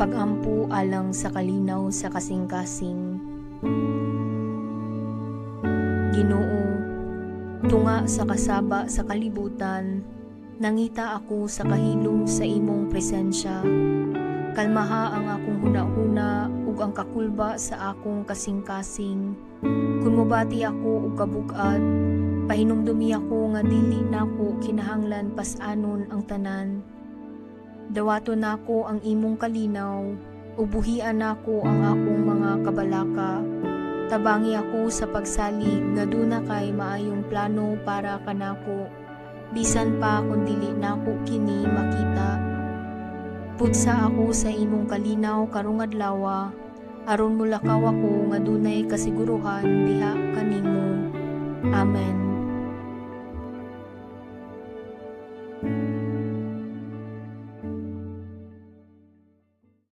Pag-ampo alang sa kalinaw sa kasing-kasing. Ginoo, tunga sa kasaba sa kalibutan, nangita ako sa kahilom sa imong presensya. Kalmaha ang akong huna-huna ug ang kakulba sa akong kasing-kasing. Kung mobati ako og kabug-at, pahinumdumi ako nga dili nako kinahanglan pas-anon ang tanan. Dawaton nako ang imong kalinaw, ug buhian nako ang akong mga kabalaka. Tabangi ako sa pagsalig nga duna kay maayong plano para kanako, bisan pa kung dili nako kini makita. Putsa ako sa imong kalinaw karong adlawa, aron molakaw ako nga dunay kasiguruhan diha kanimo. Amen.